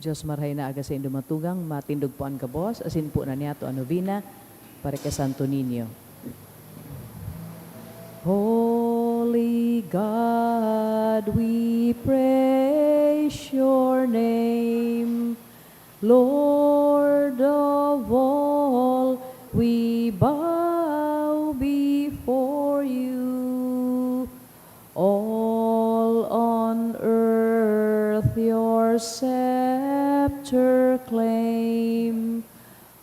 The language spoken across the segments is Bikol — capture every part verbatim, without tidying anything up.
Dios, marahay na aga saindo mga tugang, matindog po an gabos, asin po na niyato an novena para kay Santo Niño. Holy God, we praise your name. Lord of all, we bow before you. All on earth your scepter claim.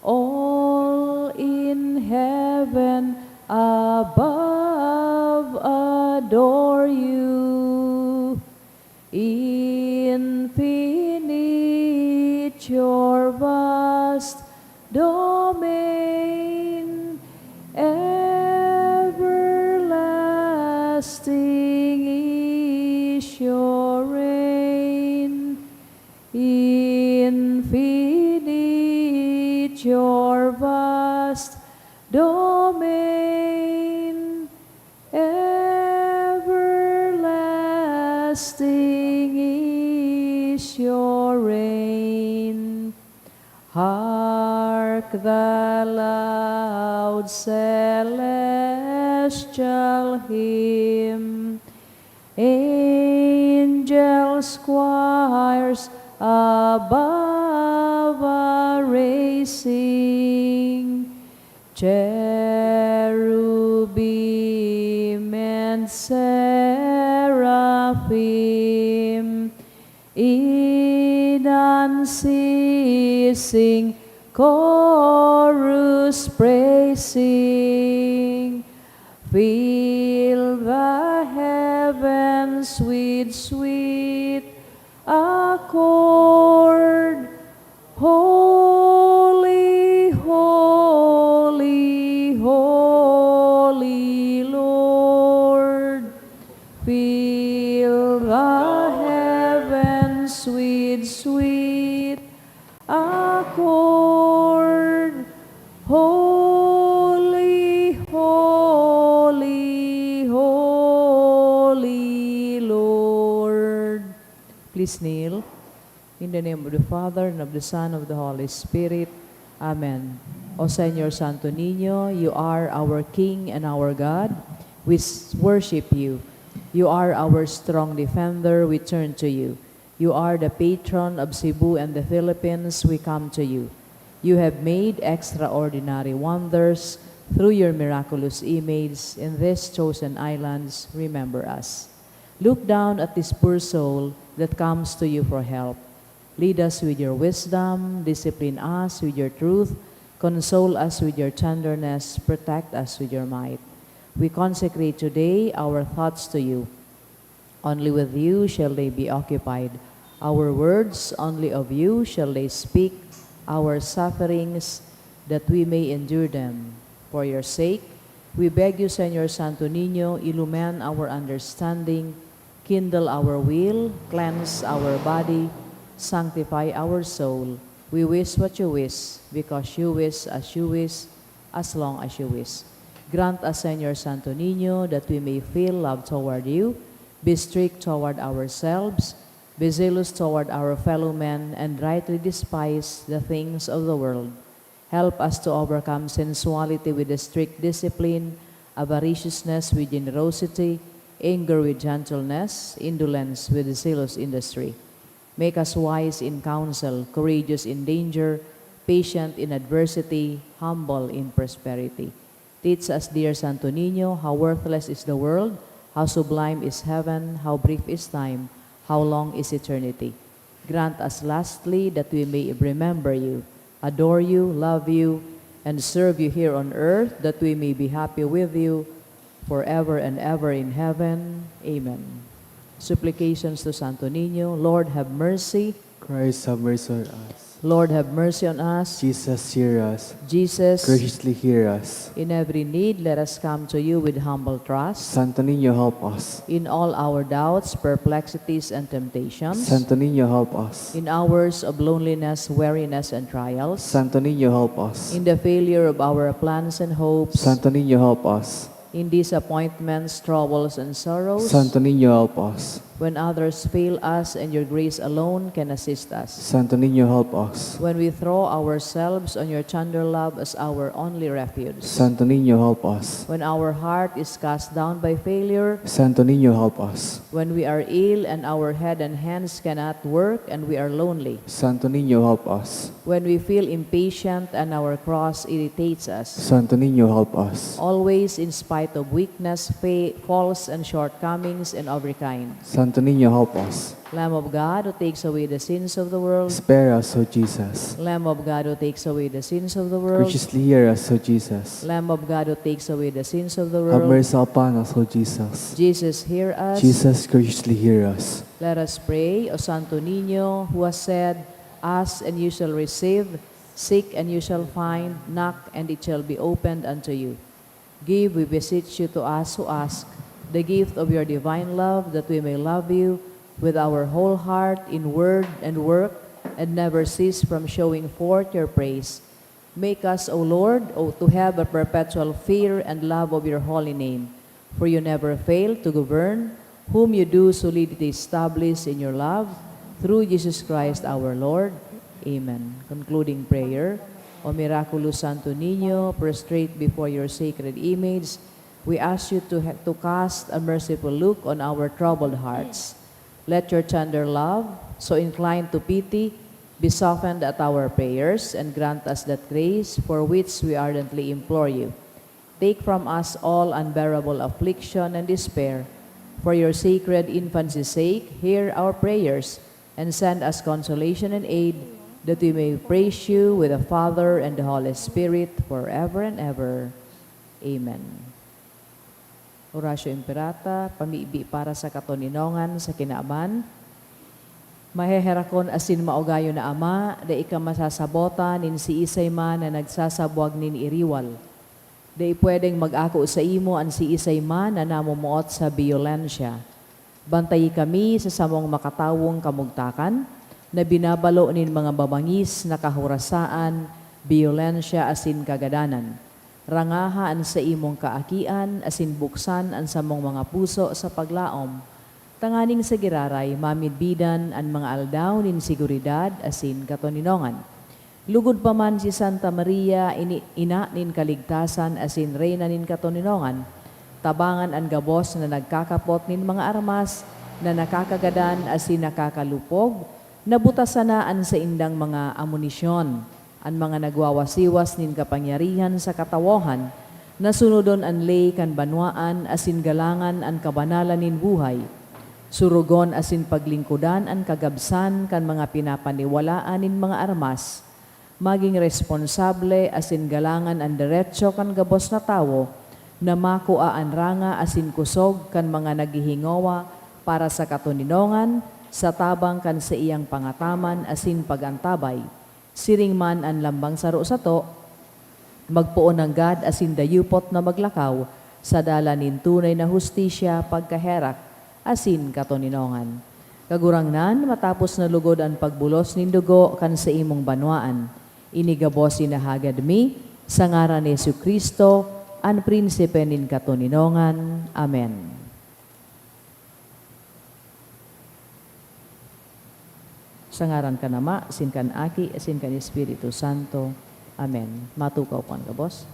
All in heaven above adore you. Infinite your vast domain, everlasting is your reign. Infinite your vast domain, everlasting is your reign. Hark the loud celestial hymn, angels, choirs above are raising, cherubim and seraphim, in unceasing chorus praising, fill the heavens with sweet accord. Holy, holy, holy Lord, fill the heavens with sweet accord. Holy, holy, holy Lord. Please kneel. In the name of the Father, and of the Son, of the Holy Spirit. Amen. O Señor Santo Niño, you are our King and our God. We s- worship you. You are our strong defender. We turn to you. You are the patron of Cebu and the Philippines. We come to you. You have made extraordinary wonders through your miraculous image in these chosen islands. Remember us. Look down at this poor soul that comes to you for help. Lead us with your wisdom, discipline us with your truth, console us with your tenderness, protect us with your might. We consecrate today our thoughts to you. Only with you shall they be occupied. Our words, only of you shall they speak. Our sufferings, that we may endure them. For your sake, we beg you, Señor Santo Niño, illumine our understanding, kindle our will, cleanse our body, sanctify our soul. We wish what you wish, because you wish as you wish, as long as you wish. Grant us, Señor Santo Niño, that we may feel love toward you, be strict toward ourselves, be zealous toward our fellow men, and rightly despise the things of the world. Help us to overcome sensuality with a strict discipline, avariciousness with generosity, anger with gentleness, indolence with zealous industry. Make us wise in counsel, courageous in danger, patient in adversity, humble in prosperity. Teach us, dear Santo Niño, how worthless is the world, how sublime is heaven, how brief is time, how long is eternity. Grant us lastly that we may remember you, adore you, love you, and serve you here on earth, that we may be happy with you forever and ever in heaven. Amen. Supplications to Santo Niño. Lord, have mercy. Christ, have mercy on us. Lord, have mercy on us. Jesus, hear us. Jesus, graciously hear us. In every need, let us come to you with humble trust. Santo Niño, help us. In all our doubts, perplexities, and temptations. Santo Niño, help us. In hours of loneliness, weariness, and trials. Santo Niño, help us. In the failure of our plans and hopes. Santo Niño, help us. In disappointments, troubles, and sorrows. Santo Niño, help us. When others fail us and your grace alone can assist us. Santo Niño, help us. When we throw ourselves on your tender love as our only refuge. Santo Niño, help us. When our heart is cast down by failure. Santo Niño, help us. When we are ill and our head and hands cannot work and we are lonely. Santo Niño, help us. When we feel impatient and our cross irritates us. Santo Niño, help us. Always in spite of weakness, fa- faults, and shortcomings and every kind. Santo Niño, help us. Lamb of God who takes away the sins of the world. Spare us, O Jesus. Lamb of God who takes away the sins of the world. Graciously hear us, O Jesus. Lamb of God who takes away the sins of the Have world. Mercy upon us, O Jesus. Jesus, hear us. Jesus, graciously hear us. Let us pray, O Santo Niño, who has said, "Ask and you shall receive, seek and you shall find, knock and it shall be opened unto you." Give, we beseech you, to us who ask, the gift of your divine love, that we may love you with our whole heart in word and work, and never cease from showing forth your praise. Make us, O Lord, O, to have a perpetual fear and love of your holy name, for you never fail to govern whom you do solidly establish in your love, through Jesus Christ our Lord. Amen. Concluding prayer. O Miraculous Santo Niño, prostrate before your sacred image, we ask you to, ha- to cast a merciful look on our troubled hearts. Let your tender love, so inclined to pity, be softened at our prayers, and grant us that grace for which we ardently implore you. Take from us all unbearable affliction and despair. For your sacred infancy's sake, hear our prayers, and send us consolation and aid, that we may praise you with the Father and the Holy Spirit forever and ever. Amen. Oratio Imperata, pamibi para sa katoninongan sa kinaban. Maheherakon asin maugayon na Ama, dai ka masasabota nin siisay man na nagsasabwag nin iriwal. Dai pwedeng mag-ako saimo an siisay man na namomoot sa biyolensya. Bantayi kami sa samong makatawong kamugtakan, na binabalo nin mga mabangis na kahorasaan, biyolensya asin kagadanan. Rangaha an saimong kaakian asin buksan an samong mga puso sa paglaom, tanganing sa giraray mamidbidan an mga aldaw nin seguridad asin katoninongan. Lugod pa man si Santa Maria, ini, ina nin kaligtasan asin reyna nin katoninongan, tabangan an gabos na nagkakapot nin mga armas na nakakagadan asin nakakalupog, na butasan na an saindang mga amunisyon, an mga nagwawasiwas nin kapangyarihan sa katawohan, na sunodon an ley kan banwaan asin galangan an kabanalan nin buhay. Surugon asin paglingkodan an kagabsan kan mga pinapaniwalaan nin mga armas. Magin responsable asin galangan an deretso kan gabos na tawo na makua an ranga asin kusog kan mga naghihingowa para sa katoninongan sa tabang kan saiyang pangataman asin pag-antabay. Siring man an lambang saro sato, magpoon nanggad asin dayupot na maglakaw sa dalan nin tunay na hustisya, pagkaherak, asin katoninongan. Kagurangnan, matapos na lugod an pagbulos nin dugo kan saimong banwaan, ini gabos inahagad mi sa ngaran ni Jesu-Cristo, an Prinsipe nin katoninongan. Amen. Sa ngaran kan Ama, asin kan Aki, asin kan Espiritu Santo. Amen. Matukaw po an gabos.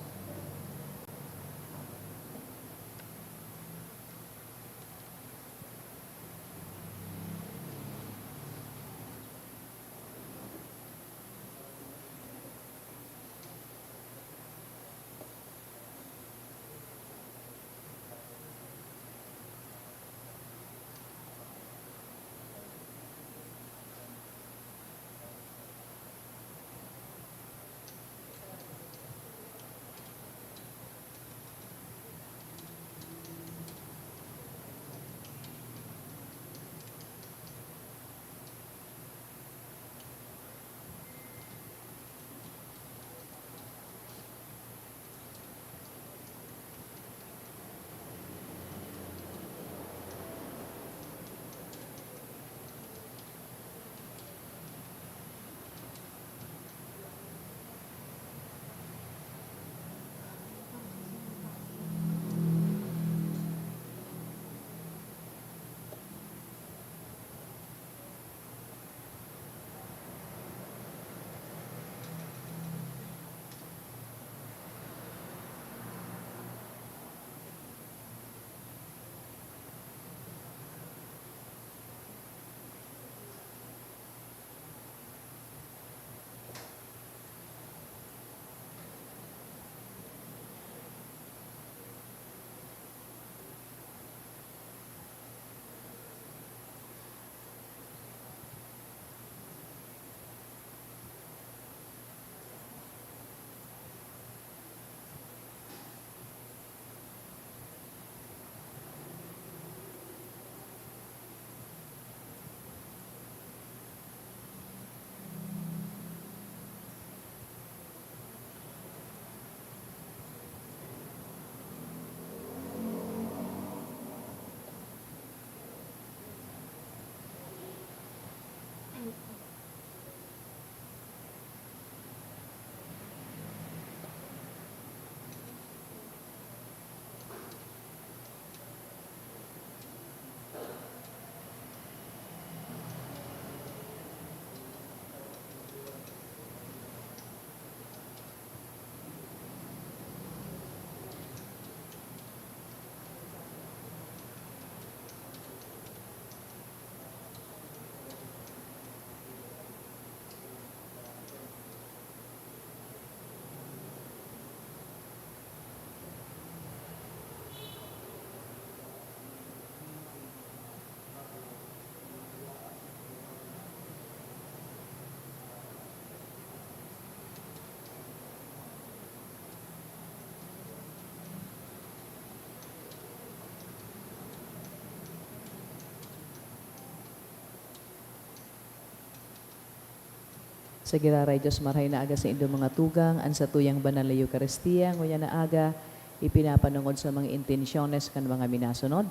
Sa giraray Diyos, marahay na aga sa indo mga tugang, an satuyang banal na Eukaristia, ngunyan na aga, ipinapanongod sa mga intensyones kan mga minasunod.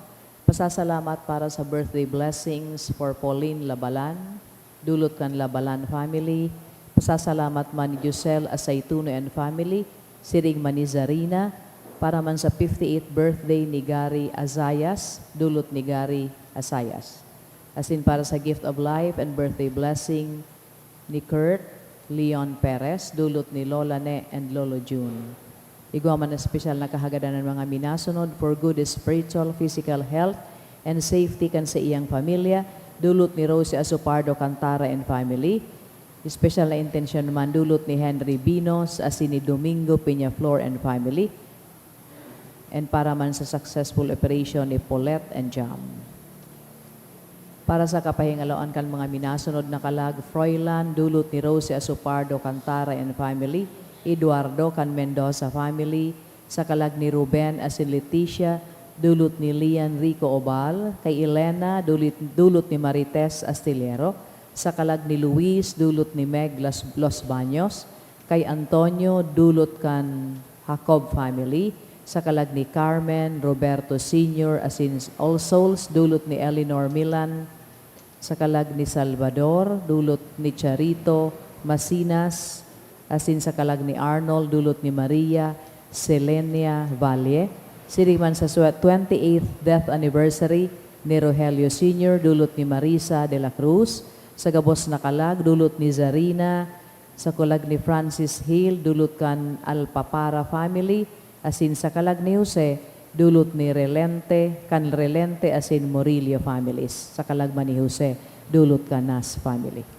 Pasasalamat para sa birthday blessings for Pauline Labalan, dulot kan Labalan family. Pasasalamat man ni Giselle Asaytuno and family, siring man ni Zarina, para man sa fifty-eighth birthday ni Gary Azayas, dulot ni Gary Azayas. Asin para sa gift of life and birthday blessing ni Kurt Leon Perez, dulot ni Lola Ne and Lolo Jun. Igwa man espesyal na kahagadan an mga minasunod for good spiritual, physical health, and safety kan sa iyang pamilya, dulot ni Rosie Asopardo Cantara and family. Espesyal na intensyon man dulot ni Henry Binos asin ni Domingo Peñaflor and family. And para man sa successful operation ni Paulette and Jam. Para sa kapahingaloan kan mga minasunod na kalag, Froilan, dulot ni Rosie Asopardo Cantara and family, Eduardo kan Mendoza family, sa kalag ni Ruben asin Leticia, dulot ni Lian Rico Obal, kay Elena, dulit, dulot ni Marites Astillero, sa kalag ni Luis, dulot ni Meg Las, Los Baños, kay Antonio, dulot kan Jacob family, sa kalag ni Carmen, Roberto Senior asin All Souls, dulot ni Eleanor Milan, sa kalag ni Salvador, dulot ni Charito Masinas, asin sa kalag ni Arnold, dulot ni Maria Selenia Valle. Siring man sa swa-, twenty-eighth death anniversary ni Rogelio Senior, dulot ni Marisa de la Cruz, sa gabos na kalag, dulot ni Zarina, sa kalag ni Francis Hill, dulot kan Alpapara family, asin sa kalag ni Jose, dulot ni Relente, kan Relente asin Murillo families. Sa kalag man ni Jose, dulot kan Nas family.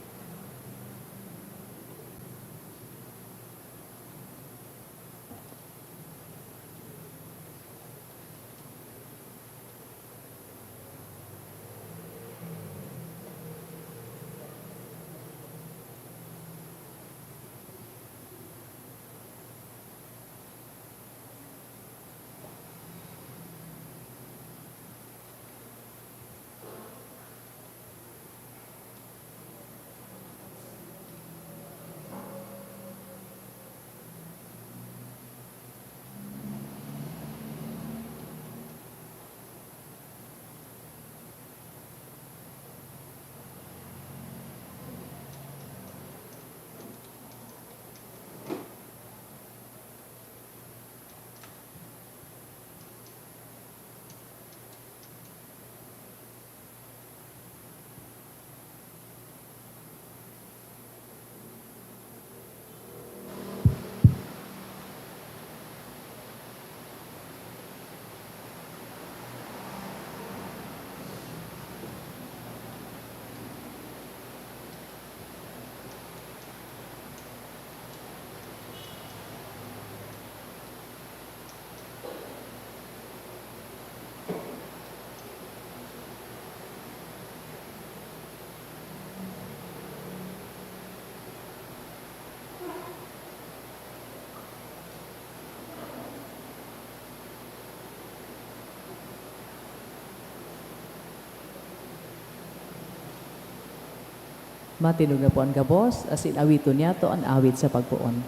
Matindog na po an gabos, asin awiton niyato an awit sa pagpoon.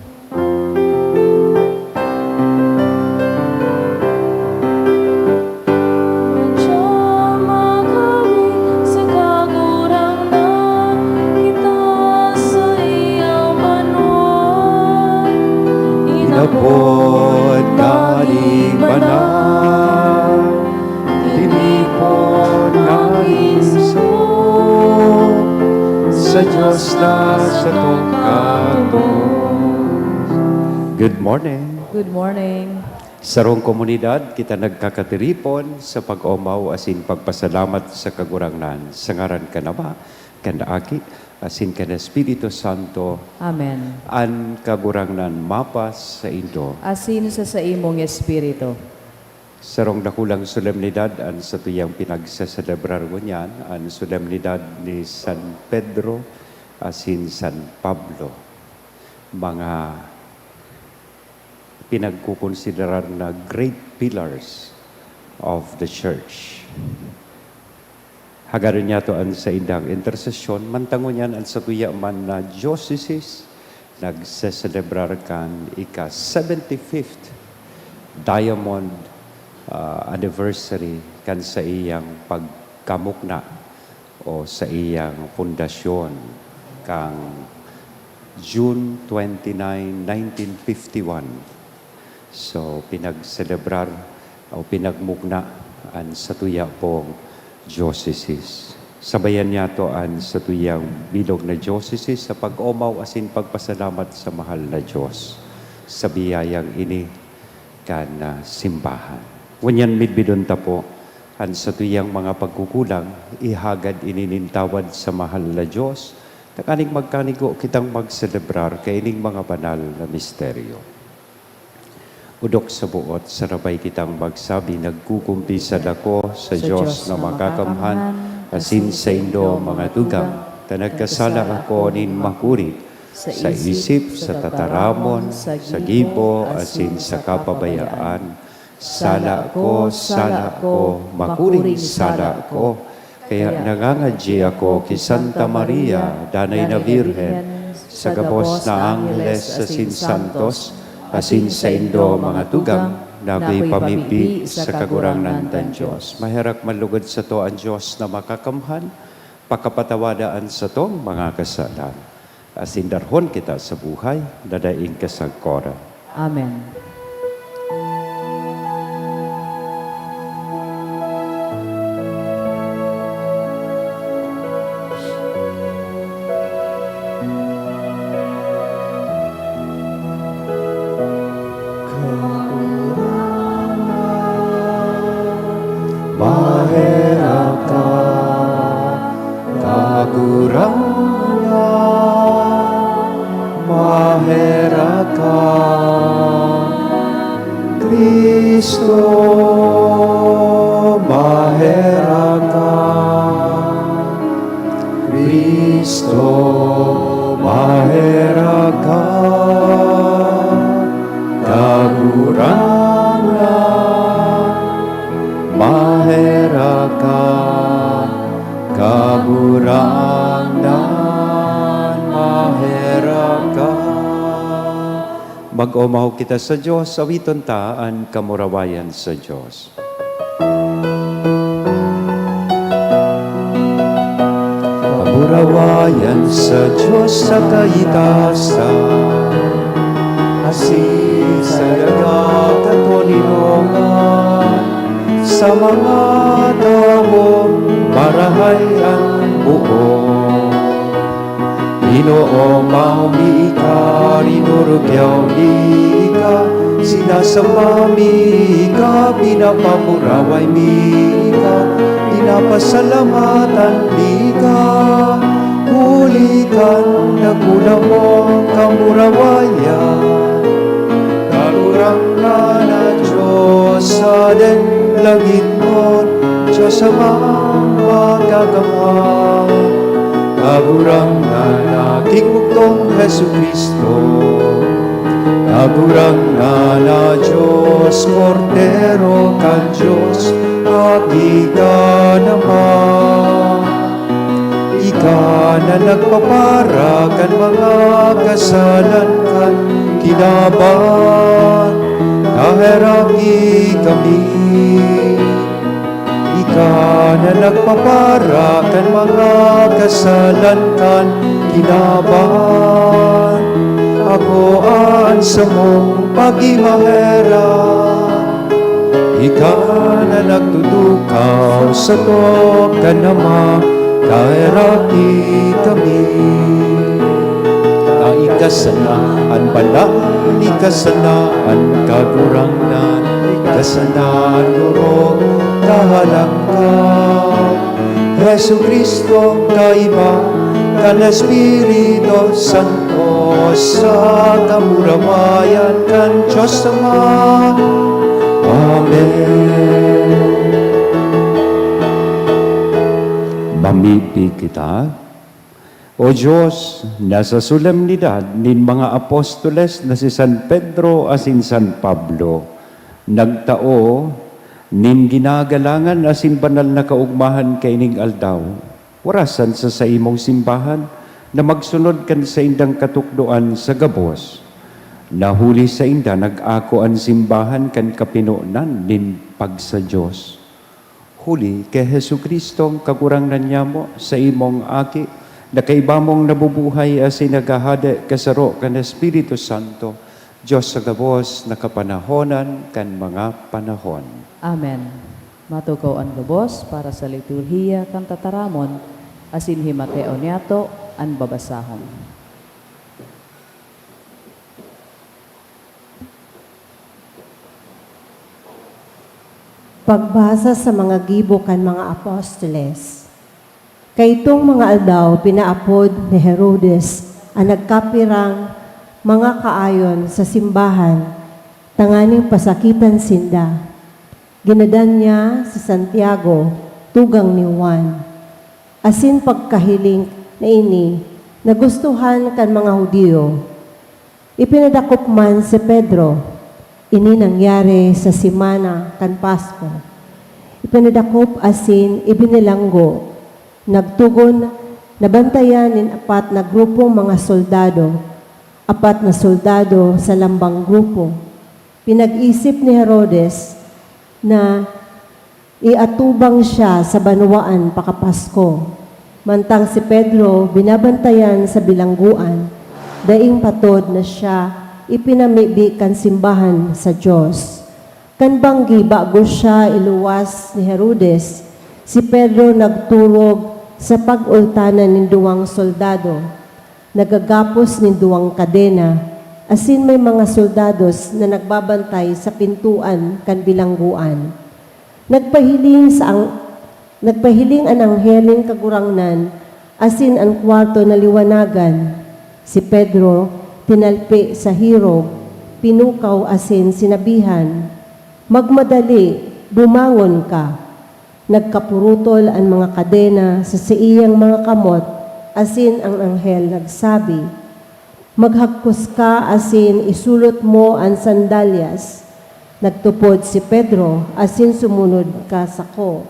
Madya makawi sa Kagurangnan kita sa iyang banwa. Inapod na nin banal, tinipon na nin sayo, sa Diyos na satong Kagurangnan. Good morning. Good morning. Sarong komunidad, kita nagkakatiripon sa pag-omaw asin pagpasalamat sa Kagurangnan, sa ngaran kan Ama, kan Aki, asin kan Espiritu Santo. Amen. An Kagurangnan mapas saindo. Asin sa saimong espiritu. Sarong dakulang solemnidad an satuyang pinagseselebrar ngunyan, an solemnidad ni San Pedro asin San Pablo, mga pinagkokonsiderar na great pillars of the church. Hagaron niyato an saindang intersesyon, mantang ngunyan an satuya man na diocese nagseselebrar kan ika-seventy-fifth diamond, ah, anniversary kan saiyang pagkamukna o saiyang pundasyon kan June twenty-nine, nineteen fifty-one. So, pinagselebrar o pinagmugna an satuya pong diocese. Sabayan niyato an satuyang bilog na diocese sa pag-omaw asin pagpasalamat sa mahal na Dios sa biyayang ini kan, ah, simbahan. Ngunyan midbidon ta po an satuyang mga pagkukulang, ihagad ini nin tawad sa mahal na Dios, tanganing magkanigo kitang magselebrar kaining mga banal na misteryo. Odok sa buot, sarabay kitang magsabi, "Nagkukumpisal ako sa Sa Dios Dios na na makakamhan, makakamhan, asin asin saindo, saindo, mga mga tugang, tugang, ta ta nagkasala nagkasala ako ako nin nin makuri sa sa isip, isip, sa sa tataramon, tataramon, sa sa gibo, gibo, asin asin sa sa kapabayaan. kapabayaan. Sala ko, sala ko, makuring sala ko. Kaya nangangadyi ako ki Santa Maria, Danay na Birhen, sa gabos na angheles asin santos, asin saindo, mga tugang, na ako'y pamibi sa Kagurangnan tang Dios." Maherak manlugod sato an Dios na makakamhan, pakapatawada an satong mga kasalan, asin darhon kita sa buhay na daing kasagkoran. Amen. Maherak ka, Kagurangnan, maherak ka, Cristo, maherak ka, Cristo, maherak ka, Kagurangnan, maherak ka, Kagurangnan, maherak ka. Mag-omaw kita sa Dios, awiton ta an kamurawayan sa Dios. Kamurawayan sa Dios sa kaitaasan, asin sa daga kan katoninongan, sa mga tawong marahay an boot. Ginoo, maomaw mi ika, rinurugyaw mi ika, sinasamba mi ika, pinapamuraway mi ika, pinapasalamatan mi ika, huli kan dakula mong kamurawayan. Kagurangnan na Dios sa den langitnon, Dios Amang makakamhan. Kagurangnan na Aki mong Jesu-Cristo, Kagurangnan na Dios, Kordero kan Dios, Aki ka naman. Ika na nagpapara kan mga kasalan kan kinaban, kaheraki kami. Ika na nagpapara kan mga kasalan kan kinaban, akoa an samong pagmaherak. Ika na nagtutukaw sato kan Ama, kaheraki kami. Ta ika sana an banal, ika sana an Kagurangnan, ika sana an orog, kahalangkaw. Jesu-Cristo, kaiba kan Espiritu Santo, sa kamurawayan kan Dios Ama. Amen. Mamibi kita. O Dios, na sa solemnidad nin mga apostoles na si San Pedro asin San Pablo nagtao Nin ginagalangan asin banal na kaogmahan kaining aldaw, warasan sa saimong simbahan na magsunod kan saindang katukdoan sa gabos, na huli sainda nag-ako an simbahan kan kapinonan nin pagsa-Dios. Huli ki Jesu-Cristong Kagurangnan nyamo, saimong Aki, na kaiba mong nabubuhay asin naghahade kasaro kan Espiritu Santo, Dios sa gabos na kapanahonan kan mga panahon. Amen. Matukaw an gabos para sa liturhiya kan tataramon, asin himateon niyato an babasahon. Pagbasa sa mga gibo kan mga apostoles. Kaitong mga aldaw, pinaapod ni Herodes an nagkapirang mga kaayon sa simbahan tanganing pasakitan sinda. Ginadan niya si Santiago, tugang ni Juan, asin pagkahiling na ini nagustuhan kan mga Judio. Ipinadakop man si Pedro. Ini nangyari sa semana kan Pasko. Ipinadakop asin ibinilanggo. Nagtugon, nabantayan nin apat na grupong mga soldado, apat na soldado sa lambang grupo. Pinag-isip ni Herodes na iatubang siya sa banwaan pakapasko. Mantang si Pedro binabantayan sa bilanggoan, daing patod na siya ipinamibi kan simbahan sa Dios. Kan banggi bago siya iluwas ni Herodes, si Pedro nagturog sa pag-ultanan nin duwang soldado, nagagapos nin duwang kadena, asin may mga soldados na nagbabantay sa pintoan kan bilanggoan. Nagpahiling sa ang-, nagpahiling an anghel nin Kagurangnan asin an kwarto naliwanagan. Si Pedro tinalpi sa hirog, pinukaw asin sinabihan, "Magmadali, bumangon ka!" Nagkapurutol an mga kadena sa saiyang mga kamot, asin an anghel nagsabi, "Maghagkos ka asin isulot mo an sandalyas." Nagtupod si Pedro asin sumunod kasako.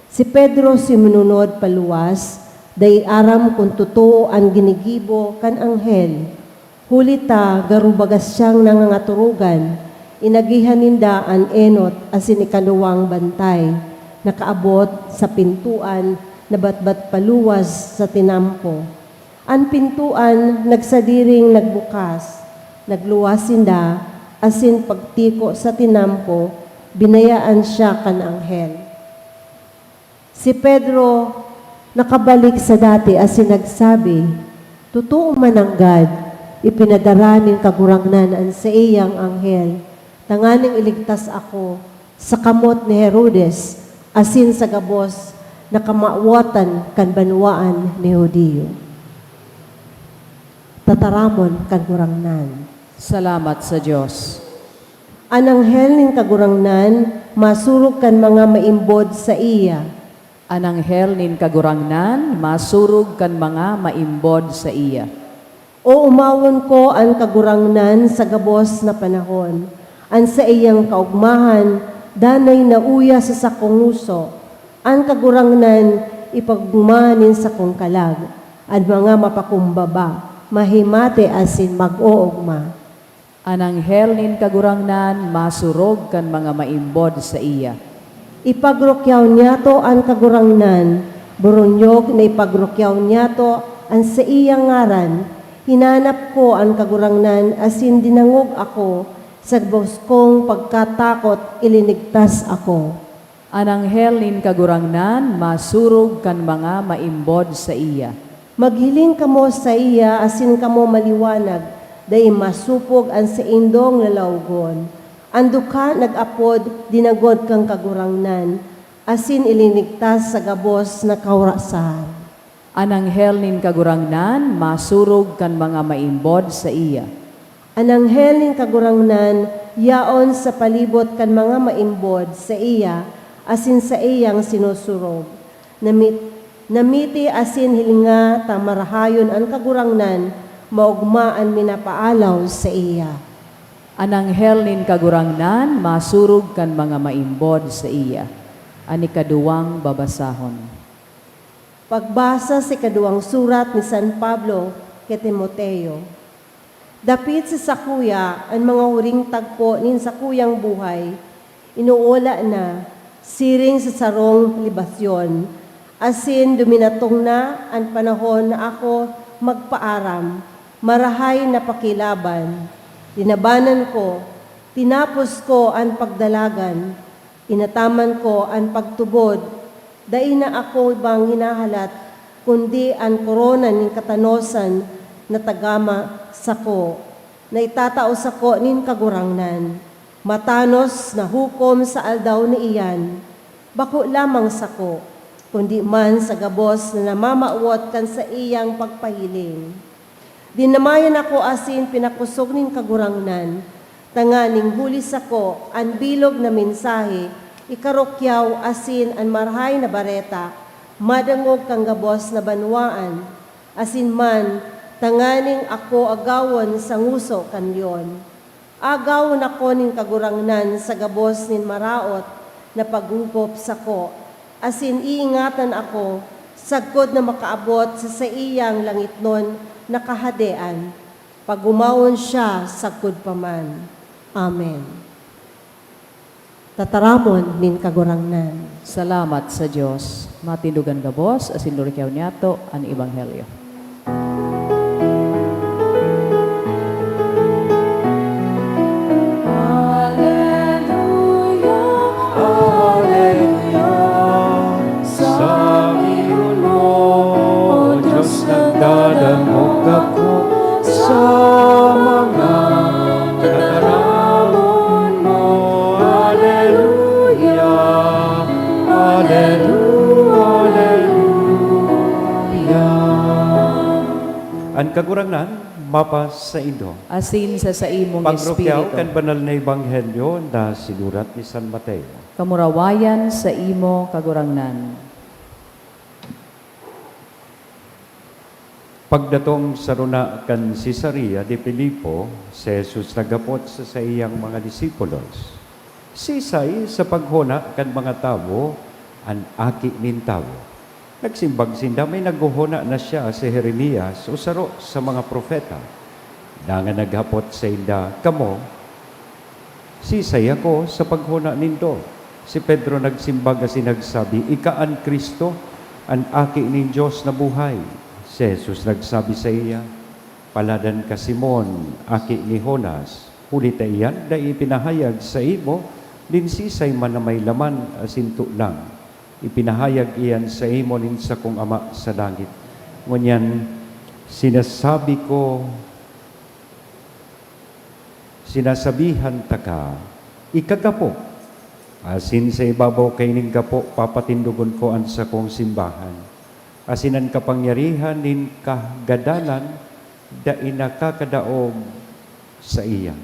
Si Pedro siminunod paluwas, dai aram kun totoo an ginigibo kan anghel. Huli ta garo baga siyang nangangaturogan, inagihan ninda an enot asin ikaduwang bantay, nakaabot sa pintoan na batbat paluwas sa tinampo. An pintoan nagsadiring nagbukas, nagluwas sinda, asin pagtiko sa tinampo, binayaan siya kan anghel. Si Pedro nakabalik sa dati asin nagsabi, "Totoo man nanggad, ipinadara nin Kagurangnan an saiyang anghel tanganing iligtas ako sa kamot ni Herodes asin sa gabos na kamawatan kan banwaan ni Judio." Tataramon kan Gurangnan. Salamat sa Dios. An anghel nin Kagurangnan masurog kan mga maimbod saiya. An anghel nin Kagurangnan masurog kan mga maimbod saiya. Oomawon ko an Kagurangnan sa gabos na panahon. An saiyang kaogmahan danay nauya sa sakong ngoso. An Kagurangnan ipagogma nin sakong kalag. An mga mapakumbaba, mahimate asin mag-oogma. An anghel nin Kagurangnan masurog kan mga maimbod saiya. Ipagrukyaw niyato an Kagurangnan, boronyog na ipagrukyaw niyato an saiyang ngaran. Hinanap ko an Kagurangnan asin dinangog ako, sa gabos kong pagkatakot ilinigtas ako. An anghel nin Kagurangnan masurog kan mga maimbod saiya. Maghiling kamo saiya asin kamo maliwanag, dai masopog an saindong lalawogon. An dukha nag-apod dinangog kan Kagurangnan, asin ilinigtas sa gabos na kaurasan. An anghel nin Kagurangnan masurog kan mga maimbod saiya. An anghel nin Kagurangnan yaon sa palibot kan mga maimbod saiya asin saiyang sinusurog. Namit-, namiti asin hilinga ta marahayon an Kagurangnan, maogma an minapaalaw saiya. An anghel nin Kagurangnan masurog kan mga maimbod saiya. An ikaduwang babasahon. Pagbasa sa ikaduwang surat ni San Pablo ki Timoteo. Dapit sa sakuya, an mga huring tagpo nin sakuyang buhay, inuola na siring sa sarong libasyon, asin duminatong na an panahon na ako magpaaram, marahay na pakilaban. Linabanan ko, tinapos ko an pagdalagan, inataman ko an pagtubod. Dai na ako ibang hinahalat, kundi an korona nin katanosan na tagama sako, na itatao sako nin Kagurangnan. Matanos na hukom sa aldaw na iyan, bako lamang sako, kundi man sa gabos na namamawot kan saiyang pagpahiling. Dinamayan ako asin pinakosog nin Kagurangnan, tanganing huli sako an bilog na mensahe ikarukyaw asin an Marahay na Bareta madangog kan gabos na banwaan, asin man tanganing ako agawon sa ngoso kan leon. Agawon ako nin Kagurangnan sa gabos nin maraot na paghukop sako, asin iingatan ako sagkod na makaabot sa saiyang langitnon na Kahadean, pag-omawon siya sagkod pa man. Amen. Tataramon nin Kagurangnan. Salamat sa Dios. Matindog an gabos asin lurikyaw niyato an ebanghelyo. Aleluya, aleluya, sa Dios nagdadangog ako sa mga tataramon mo. Aleluya, aleluya, aleluya. An Kagurangnan mapasaindo. Asin sa saimong Pagrukyaw espiritu. Kan banal na ebanghelyo na sinurat ni San Mateo. Kamurawayan sa imo, Kagurangnan. Pagdatong sa rona kan Cesarea de Filipo, si Jesus naghapot sa saiyang mga disipulos, "Sisay sa paghona kan mga tawo an Aki nin Tawo?" Nagsimbag sinda, "May naghohona na siya si Jeremias o saro sa mga propeta." Dangan naghapot sainda, "Kamo, sisay ako sa paghona nindo?" Si Pedro nagsimbag asin nagsabi, "Ika an Cristo, an Aki nin Dios na buhay." Si Jesus nagsabi saiya, "Paladan ka, Simon, aki ni Jonas, huli ta iyan dai ipinahayag saimo nin sisay man na may laman asin tolang. Ipinahayag iyan saimo nin sakong Ama sa langit. Ngunyan, sinasabi ko, sinasabihan taka, ika gapo, asin sa ibabaw kaining gapo papatindogon ko an sakong simbahan, asin an kapangyarihan nin kagadanan dai nakakadaog saiya.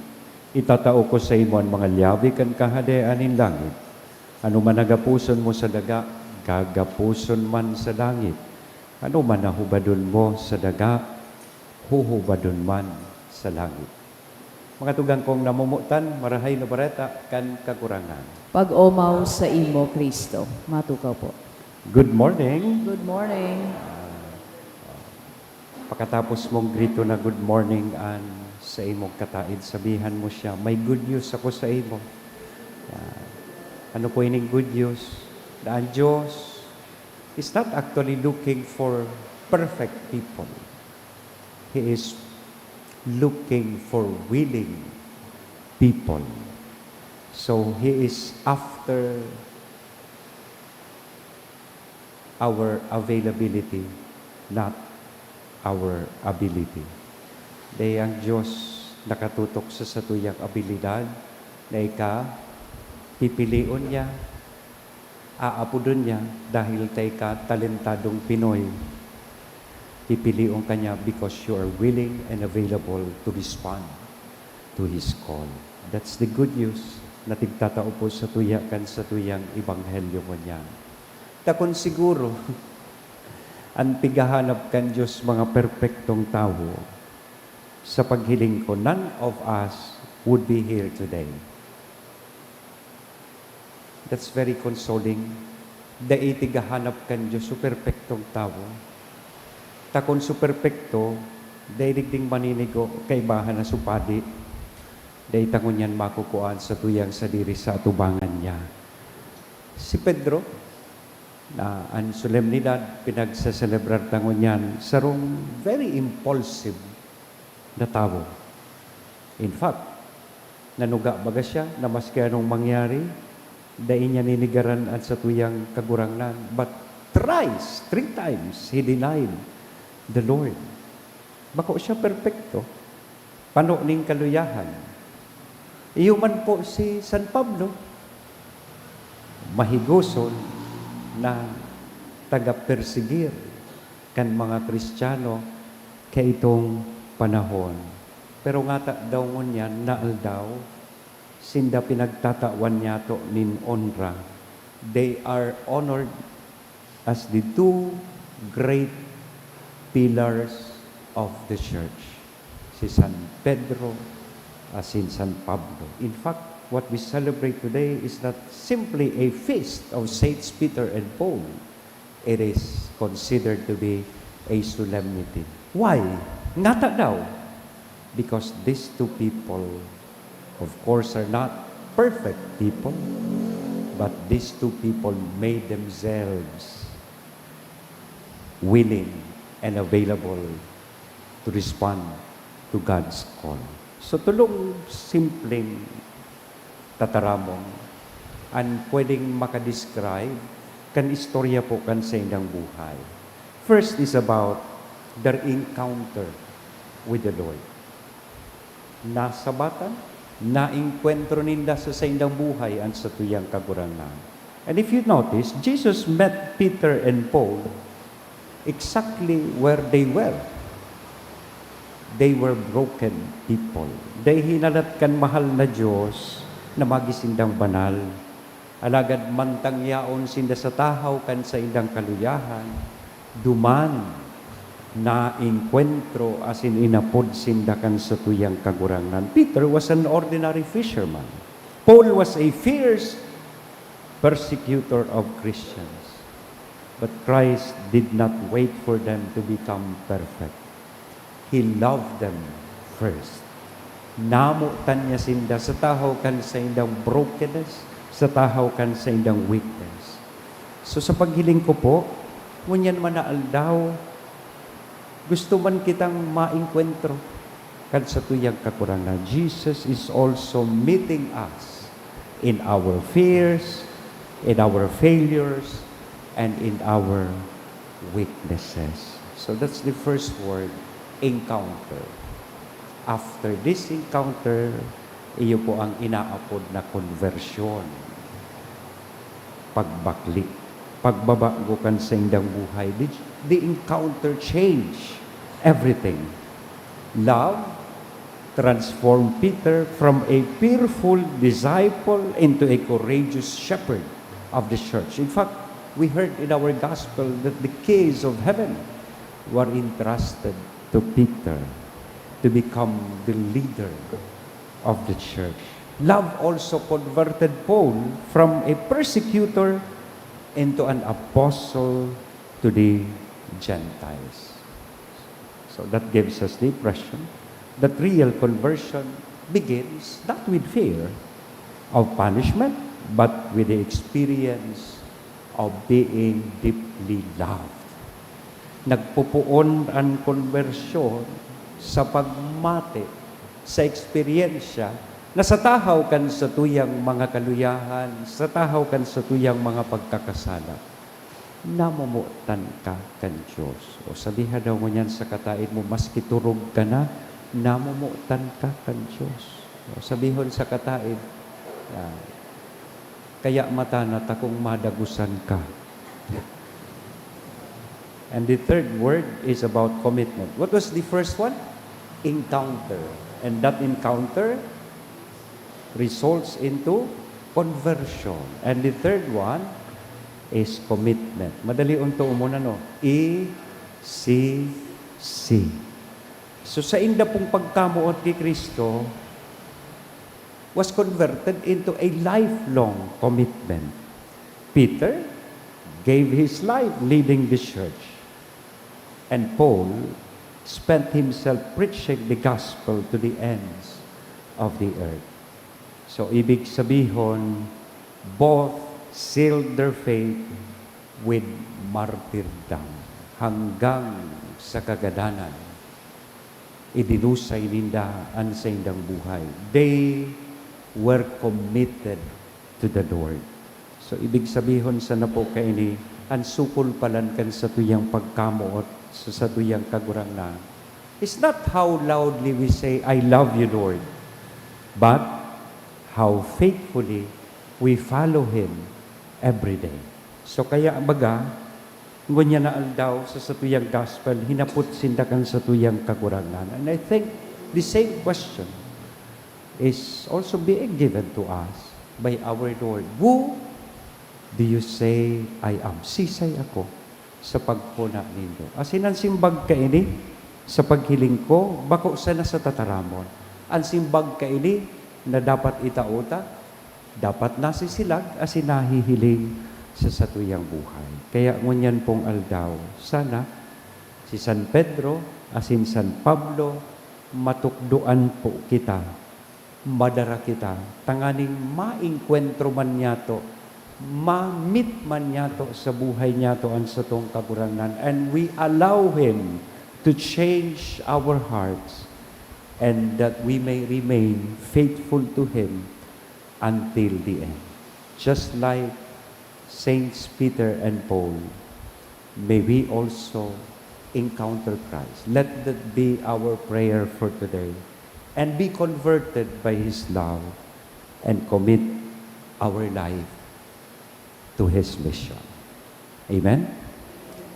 Itatao ko saimo an mga lyabe kan Kahadean nin langit. Ano man na gaposon mo sa daga, gagaposon man sa langit. Ano man na hubadon mo sa daga, huhubadon man sa langit." Mga tugang kong namomotan, Marahay na Bareta kan Kagurangnan. Pag-omaw saimo, Cristo. Matukaw po. Good morning. Good morning. Ah, pakatapos mong grito na good morning an saimong kataed, sabihan mo siya, "May good news ako saimo." Ah, ano po ining good news? Na ang Diyos is not actually looking for perfect people. He is looking for willing people. So, He is after our availability, not our ability. Dai ang Diyos nakatutok sa satuyang abilidad na ika pipilion niya, aapodon niya dahil ta ika talentadong Pinoy. Pipilion ka niya because you are willing and available to respond to His call. That's the good news na tigtatao po satuya kan satuyang ebanghelyo ngunyan. Ta kun siguro, an pighahanap kan Dios mga perpektong tawo, sa paghiling ko, none of us would be here today. That's very consoling. Dai tigahanap kan Dios so perpektong tawo. Ta kun so perpekto, dai digding maninigo, kaibahan na so padi. Dai ta ngunyan makukuan sa tuyang sadiri sa atubangan niya. Si Pedro, na an solemnidad pinagseselebrar ta ngunyan, sarong very impulsive na tawo. In fact, nanuga baga siya na maski anong mangyari, dai niya ninigaran an satuyang Kagurangnan. But thrice, three times, he denied the Lord. Bako siya perpekto. Pano nin kaluyahan. Iyo man po si San Pablo, mahigoson na taga-persigir kan mga Kristiyano kaitong panahon. Pero ngata daw ngunyan na aldaw, sinda pinagtatawan niyato nin onra. They are honored as the two great pillars of the church, si San Pedro asin San Pablo. In fact, what we celebrate today is not simply a feast of Saints Peter and Paul. It is considered to be a solemnity. Why? Ngata daw, because these two people, of course, are not perfect people, but these two people made themselves willing and available to respond to God's call. So, tolong simpleng tataramon an pwedeng makadescribe kan istorya po kan saindang buhay. First is about their encounter with the Lord. Nasabatan, naengkwentro ninda sa saindang buhay an satuyang Kagurangnan. And if you notice, Jesus met Peter and Paul exactly where they were. They were broken people. Dai hinalat kan mahal na Dios na magi sindang banal. Alagad mantang yaon sinda sa tahaw kan saindang kaluyahan, duman naengkwentro asin inapod sinda kan satuyang Kagurangnan. Peter was an ordinary fisherman. Paul was a fierce persecutor of Christians. But Christ did not wait for them to become perfect. He loved them first. Namotan niya sinda sa tahaw kan saindang brokenness, sa tahaw kan saindang weakness. So, sa paghiling ko po, ngunyan man na aldaw, gusto man kitang maengkwentro kan satuyang Kagurangnan. Jesus is also meeting us in our fears, in our failures, and in our weaknesses. So that's the first word, encounter. After this encounter, iyo po ang inaapod na konbersyon, pagbakli, pagbabago kan saindang buhay. The, the encounter change everything. Love transformed Peter from a fearful disciple into a courageous shepherd of the church. In fact, we heard in our gospel that the keys of heaven were entrusted to Peter to become the leader of the church. Love also converted Paul from a persecutor into an apostle to the Gentiles. So that gives us the impression that real conversion begins not with fear of punishment, but with the experience of being deeply loved. Nagpupuon an konbersyon sa pagmati sa eksperyensya na sa tahaw kan satuyang mga kaluyahan, sa tahaw kan satuyang mga pagkakasala, namomotan ka kan Dios. O sabiha daw ngunyan sa kataed mo, maski turog ka na, namomotan ka kan Dios. O sabihon sa kataed, ah, kaya mata na takong madagusan ka. And the third word is about commitment. What was the first one? Encounter. And that encounter results into conversion. And the third one is commitment. Madali unto umuna, no? E C C. So, sa inda pong pagkamoot ki Cristo, was converted into a lifelong commitment. Peter gave his life leading the church, and Paul spent himself preaching the gospel to the ends of the earth. So, ibig sabihon, both sealed their faith with martyrdom. Hanggang sa kagadanan, idinusay ninda an saindang buhay. They were committed to the Lord. So, ibig sabihon sana po kaini, an sukol palan kan satuyang pagkamoot sa satuyang Kagurangnan is not how loudly we say, "I love you, Lord," but how faithfully we follow Him every day. So, kaya baga, ngunyan na aldaw sa satuyang gospel, hinapot sinda kan satuyang Kagurangnan. And I think the same question is also being given to us by our Lord. "Who do you say I am?" Sisay ako sa paghona nindo? Asin an simbag kaini sa paghiling ko, bako sana sa tataramon. An simbag kaini na dapat itao ta, dapat nasisilag asin nahihiling sa satuyang buhay. Kaya ngunyan pong aldaw, sana si San Pedro asin San Pablo matukdoan po kita, madara kita, tanganing maengkwentro man niyato, ma-meet man niyato sa buhay niyato an satong Kagurangnan, and we allow Him to change our hearts, and that we may remain faithful to Him until the end. Just like Saints Peter and Paul, may we also encounter Christ. Let that be our prayer for today, and be converted by His love and commit our life to His mission. Amen?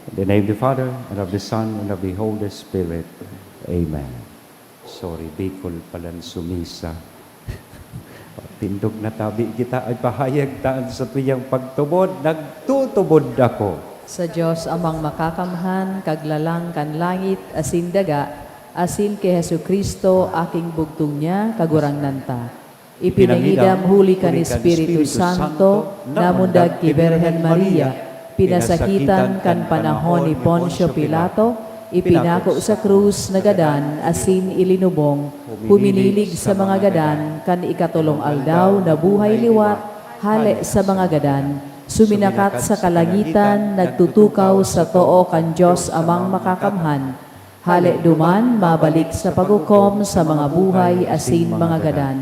In the name of the Father, and of the Son, and of the Holy Spirit. Amen. Sorry, Bicol palan sumisa. Tindog na tabi kita, ay pahayag ta an satuyang pagtubod. Nagtutubod ako. Sa Dios Amang Makakamhan, Kaglalang kan langit asin daga, asin ki Jesu-Cristo, Aking bugtong niya, Kagurangnan ta. Ipinangidam huli kan Espiritu Santo, namundag ki Birhen Maria, pinasakitan kan panahon ni Poncio Pilato, ipinako sa krus, nagadan, asin ilinubong, huminilig sa mga gadan, kan ikatolong aldaw nabuhay liwat, hale sa mga gadan, suminakat sa kalangitan, nagtutukaw sa too kan Dios Amang Makakamhan. Hale duman, mabalik sa paghukom sa mga buhay asin mga gadan.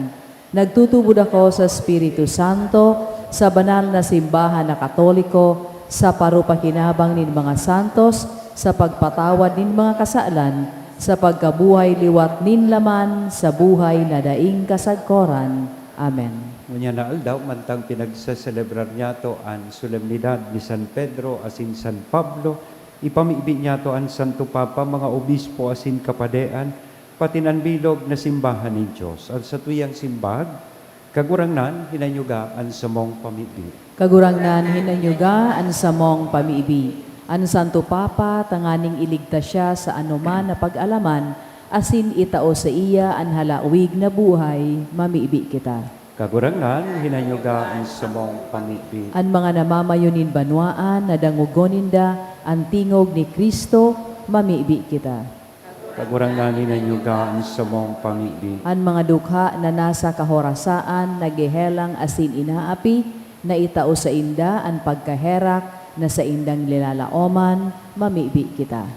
Nagtutubod ako sa Espiritu Santo, sa banal na simbahan na Katoliko, sa parupakinabang nin mga santos, sa pagpatawad nin mga kasalan, sa pagkabuhay liwat nin laman sa buhay na daing kasagkoran. Amen. Ngunyan na aldaw, mantang pinagseselebrar niyato an solemnidad ni San Pedro asin San Pablo, ipamibi niyato an Santo Papa, mga obispo asin kapadean, patin an bilog na simbahan nin Dios. An satuyang simbag, Kagurangnan, hinanyuga an samong pamibi. Kagurangnan, hinanyuga an samong pamibi. An Santo Papa, tanganing iligtas siya sa anoman na pag-alaman, asin itao saiya an halawig na buhay, mamibi kita. Kagurangnan, hinanyuga an samong pamibi. An mga namamayo nin banwaan, na dangogon ninda an tingog ni Cristo, mamibi kita. Kagurangnan, hinanyuga an samong pamibi. An mga dukha na nasa kahorasaan, naghehelang asin inaapi, na itao sainda an pagkaherak na saindang nilalaoman, mamibi kita.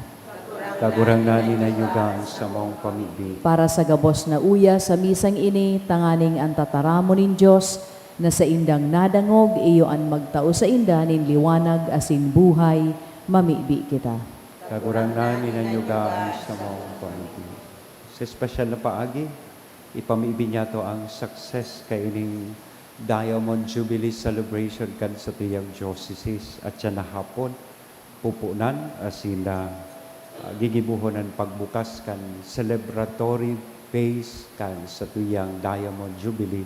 Kagurangnan, hinanyuga an samong pamibi. Para sa gabos na uya sa misang ini, tanganing an tataramon nin Dios na saindang nadangog, iyo an magtao sainda nin liwanag asin buhay, mamibi kita. Kagurangnan, hinanyuga an samong pamibi. Sa espesyal na paagi, ipamibi niyato ang success kaining Diamond Jubilee Celebration kan satuyang diocese, at siya na hapon, pupunan asin, ah, ah, gigibohon an pagbukas kan celebratory phase kan satuyang Diamond Jubilee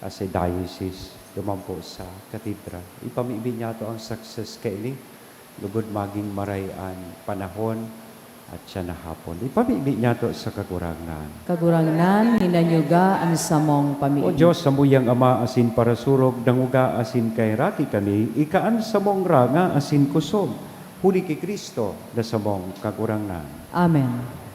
as a diocese, duman po sa katedral. Ipamibi niyato ang success kaini, lugod magin maray an panahon, At siya na hapon. Ipamibi niyato sa Kagurangnan. Kagurangnan, hinanyuga an samong pamibi. O Diyos, samuyang Ama asin parasurog, danguga asin kaheraki kami, ika an samong ranga asin kusog, huli ki Cristo na samong Kagurangnan. Amen.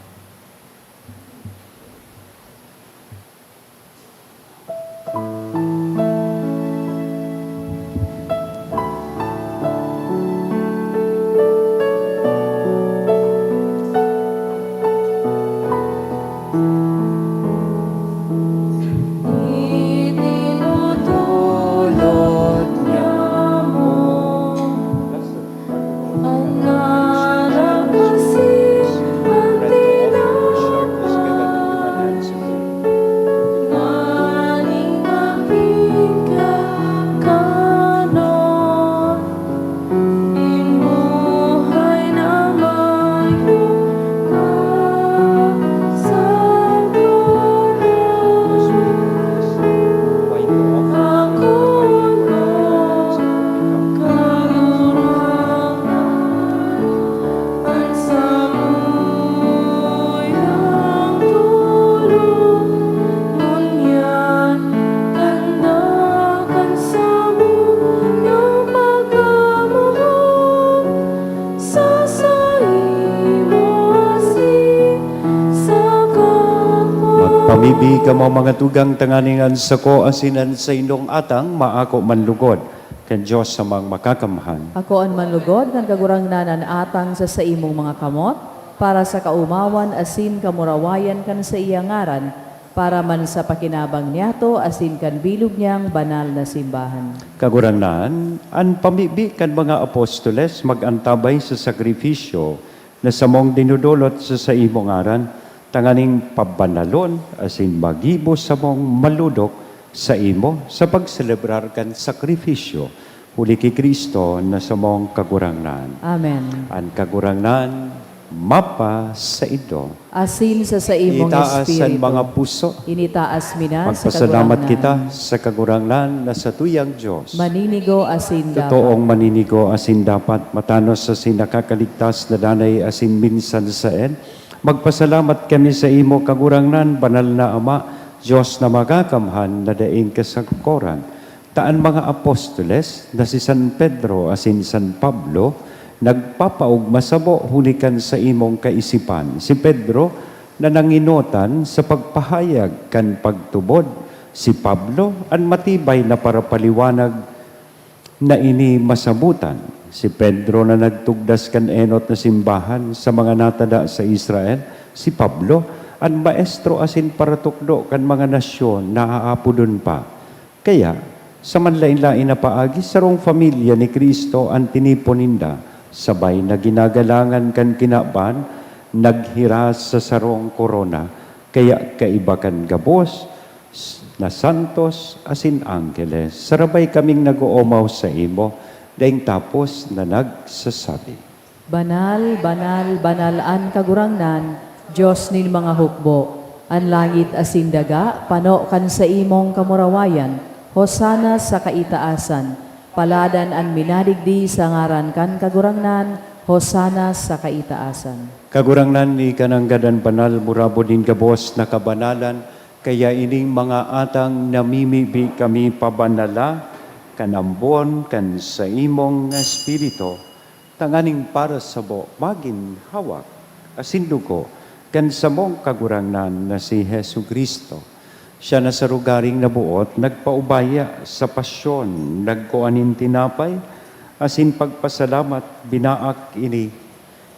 Magpamibi kamo, mga tugang, tanganing an sako asin an saindong atang maako man lugod kan Dios Amang Makakamhan. Akoon man lugod kan Kagurangnan an atang sa saimong mga kamot, para sa kaomawan asin kamurawayan kan saiyang ngaran, para man sa pakinabang niyato asin kan bilog niyang banal na simbahan. Kagurangnan, an pamibi kan mga apostoles mag-antabay sa sakrifisyo na samong dinodolot sa saimong ngaran, tanganing pabanalon asin magibo samong malodok saimo sa pagselebrar kan sakrifisyo, huli ki Cristo na samong Kagurangnan. Amen. An Kagurangnan mapasaindo. Asin sa saimong Itaas an espiritu. Mga puso. Initaas mi na sa Magpasalamat Kagurangnan. Kita sa Kagurangnan na satuyang Dios. Maninigo asin dapat. Totoong maninigo asin dapat, matanos asin nakakaligtas na danay asin minsan saen. Magpasalamat kami sa imo, Kagurangnan, banal na Ama, Dios na makakamhan na daing kasakoran. Ta an mga apostoles na si San Pedro asin San Pablo nagpapaogma sabo huli kan saimong kaisipan. Si Pedro na nangenotan sa pagpahayag kan pagtubod, si Pablo an matibay na parapaliwanag na ini masabotan. Si Pedro na nagtugdas kan enot na simbahan sa mga natada sa Israel, si Pablo an maestro asin paratukdo kan mga nasyon na aapodon pa. Kaya, sa manlaen-laen na paagi, sarong pamilya ni Cristo an tinipon ninda, sabay na ginagalangan kan kinaban, naghiras sa sarong korona. Kaya kaiba kan gabos na santos asin angheles, sarabay kaming nag-oomaw saimo, daing tapos na nagsasabi, Banal, banal, banal an Kagurangnan, Dios nin mga hukbo. An langit asin daga pano kan saimong kamurawayan. Hosana sa kaitaasan. Paladan an minadigdi sa ngaran kan Kagurangnan. Hosana sa kaitaasan. Kagurangnan, ika nanggad an banal, murabo nin gabos na kabanalan, kaya ining mga atang namimibi kami pabanala kan ambon kan saimong Espiritu, tanganing para sabo magin hawak asin dugo kan samong Kagurangnan na si Jesu-Cristo. Siya na sa rogaring naboot nagpaubaya sa pasyon, nagkua nin tinapay, asin pagpasalamat, binaak ini,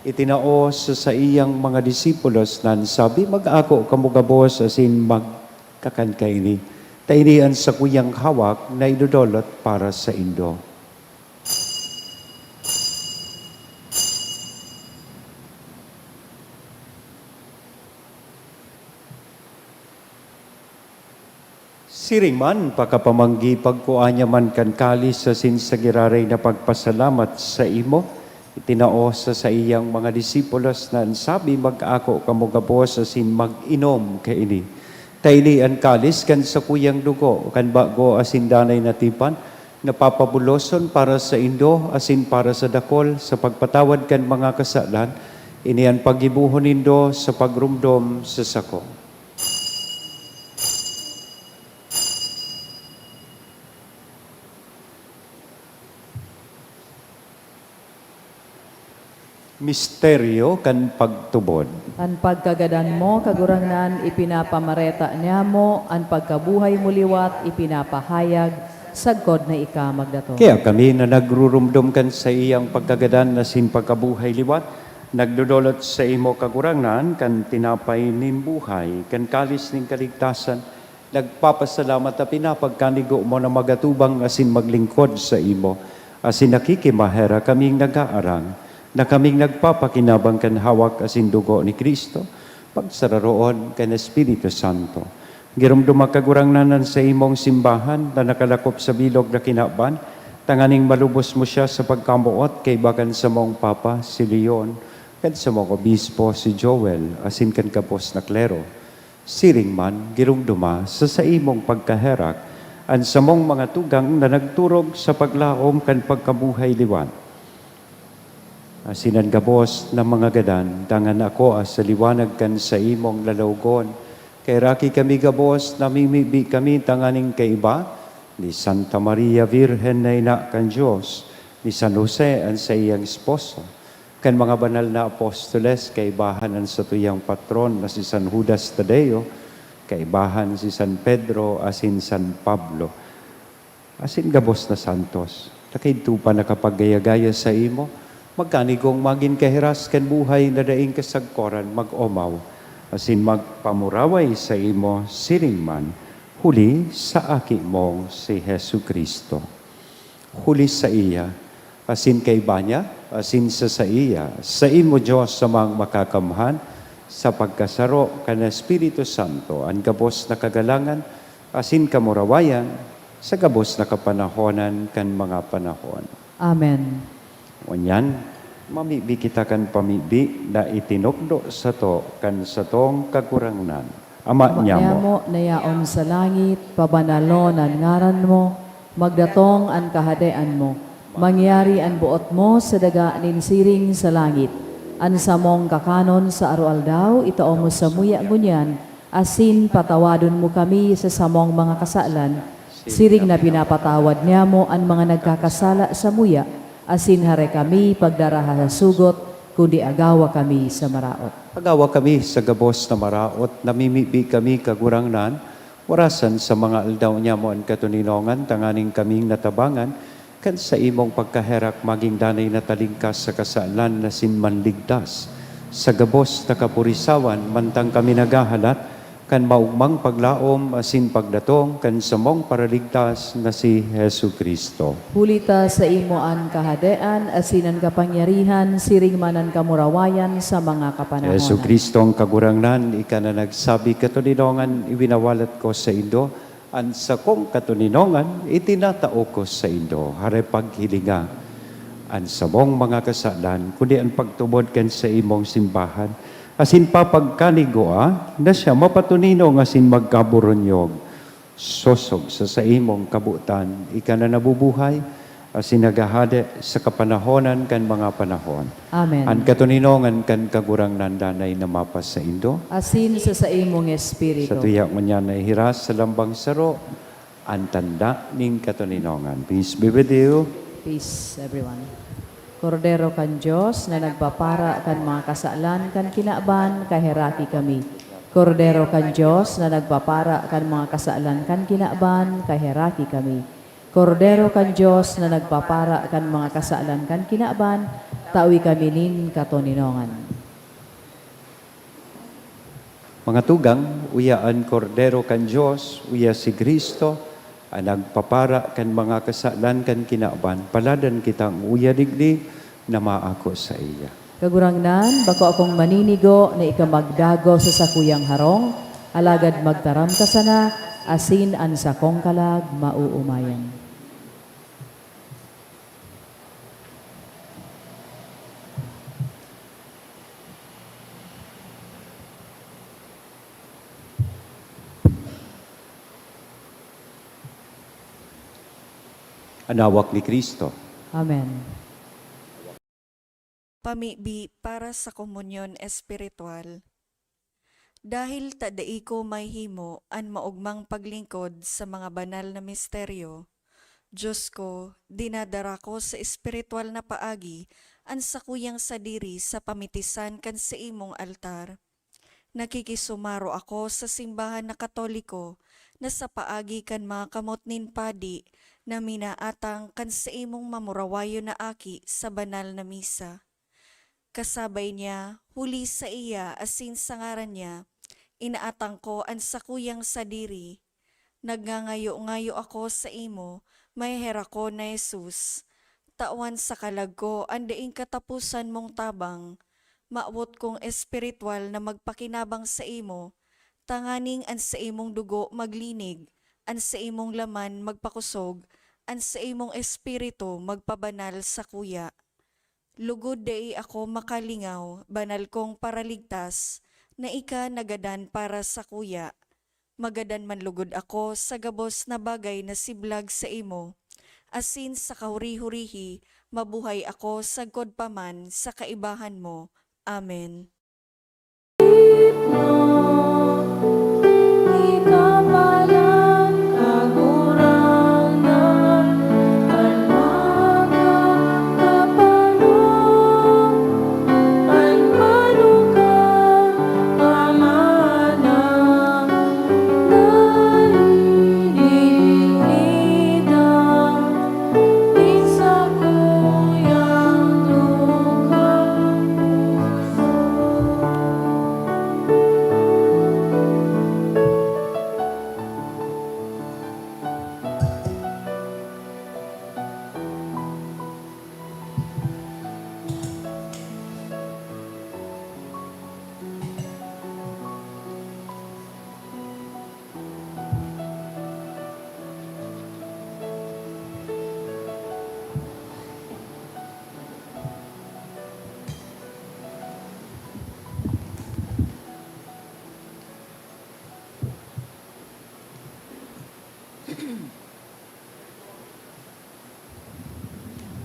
itinao sa saiyang mga disipulos, na an sabi, "Mag-ako kamo gabos asin magkakan kaini, ta ini an sakuyang hawak na idodolot para saindo." Siring man, pakapamanggi, pagkua niya man kan kalis asin sa giraray na pagpasalamat saimo, itinao sa saiyang mga disipulos na an sabi, "Mag-ako kamo gabos asin mag-inom kaini. Ta ini an kalis kan sakuyang dugo kan bago asin danay na tipan, na papabuloson para saindo asin para sa dakol sa pagpatawad kan mga kasalan. Ini an paggibohon nindo sa pagromdom sa sako. Misteryo kan pagtubod. An pagkagadan mo, Kagurangnan, ipinapamareta niamo, an pagkabuhay mo liwat, ipinapahayag, sagkod na ika magdatong. Kaya kami na nagrurumdom kan saiyang pagkagadan asin pagkabuhay liwat, nagdodolot saimo, Kagurangnan, kan tinapay nin buhay, kan kalis nin kaligtasan, nagpapasalamat ta pinapagkanigo mo na magatubang asin maglingkod saimo, asin nakikimaherak kaming nag-aarang na kaming nagpapakinabang kan hawak asin dugo ni Cristo, pagsararoon kan Espiritu Santo. Giromdoma, Kagurangnan, an saimong simbahan na nakalakop sa bilog na kinaban, tanganing malubos mo siya sa pagkamoot kaiba kan samong Papa, si Leon, kan samong Obispo, si Joel, asin kan gabos na klero. Siring man, giromdoma sa saimong pagkaherak an samong mga tugang na nagturog sa paglaom kan pagkabuhay liwat. Asin an gabos na mga gadan, dangan akoa sa liwanag kan saimong lalawgon. Kaheraki kami gabos, namimibi kami tanganing kaiba ni Santa Maria Virgen na ina kan Dios, ni San Jose an saiyang esposo, kan mga banal na apostoles, kaibahan an satuyang patron na si San Judas Tadeo, kaibahan si San Pedro asin San Pablo, asin gabos na santos, na kaidto pa nakapaggaya-gaya saimo, magkanigong magin kahiras kan buhay na daing kasagkoran mag-omaw, asin magpamuraway saimo siring man, huli sa Aki mong si Jesu-Cristo. Huli saiya, asin kaiba niya, asin sa saiya, saimo, Dios Amang Makakamhan, sa pagkasaro kan Espiritu Santo, an gabos na kagalangan asin kamurawayan sa gabos na kapanahonan kan mga panahon. Amen. Ngunyan, mamibi kita kan pamibi na itinukdo sato kan satong Kagurangnan. Ama Ama niamo, niamo na yaon sa langit, pabanalon an ngaran mo, magdatong an kahadean mo, mangyari an boot mo sa daga nin siring sa langit. An samong kakanon sa aroaldaw, itao mo samuya ngunyan, asin patawadon mo kami sa samong mga kasalan, siring na pinapatawad niamo an mga nagkakasala samuya, asin hare kami pagdaraha sa sugot, kundi agawa kami sa maraot. Agawa kami sa gabos na maraot, namimibi kami, Kagurangnan, orasan sa mga aldaw niamo an katoninongan, tanganing kaming natabangan kan saimong pagkaherak, magin danay na talingkas sa kasalan asin manligtas sa gabos na kapurisawan, mantang kami naghahalat kan maogmang paglaom asin pagdatong kan samong Paraligtas na si Jesu-Cristo. Huli ta saimo an kahadean asin an kapangyarihan siring man an kamurawayan sa mga kapanahonan. Jesu-Cristo, an Kagurangnan, ika na nagsabi, "Katoninongan iwinawalat ko saindo, an sakong katoninongan itinatao ko saindo." Hare, paghilinga an samong mga kasalan, kundi an pagtubod kan saimong simbahan, asin papagkanigoa na siya mapatoninong asin magkaburunyog, sosog sa saimong kabotan, ika na nabubuhay, asin naghahade sa kapanahonan kan mga panahon. Amen. An katoninongan kan Kagurangnan danay na mapasaindo. Asin sa saimong espiritu. Satuya ngunyan naihiras sa lambang saro an tanda nin katoninongan. Peace be with you. Peace, everyone. Kordero kan Dios na nagpapara kan mga kasalan kan kinaban, kaheraki kami. Kordero kan Dios na nagpapara kan mga kasalan kan kinaban, kaheraki kami. Kordero kan Dios na nagpapara kan mga kasalan kan kinaban, tawi kami nin katoninongan. Mga tugang, uya an Kordero kan Dios, uya si Cristo, an nagpapara kan mga kasalan kan kinaban. Paladan kitang uya digdi na maako saiya. Kagurangnan, bako akong maninigo na ika magdagos sa sakuyang harong, alagad magtaram ka sana, asin an sakong kalag maoomayan. An hawak ni Cristo. Amen. Pamibi para sa komunyon espiritual. Dahil ta dai ko mahihimo an maogmang paglingkod sa mga banal na misteryo, Dios ko, dinadara ko sa espiritual na paagi an sakuyang sadiri sa pamitisan kan saimong altar. Nakikisumaro ako sa simbahan na Katoliko na sa paagi kan mga kamot nin padi na minaatang kan saimong mamurawayon na aki sa banal na misa. Kasabay niya, huli saiya asin sa ngaran niya, inaatang ko an sakuyang sadiri. Nagngangayo-ngayo ako saimo, maheherak ko na Jesus. Tawan sa kalag ko an daing kataposan mong tabang. Mawot kong espiritual na magpakinabang saimo, tanganing an saimong dugo maglinig, an saimong laman magpakosog, an saimong espiritu magpabanal sakuya. Lugod dai ako makalingaw, banal kong Paraligtas, na ika nagadan para sakuya. Magadan man lugod ako sa gabos na bagay na siblag saimo, asin sa kahuri-hurihi mabuhay ako sagkod pa man sa kaibahan mo. Amen.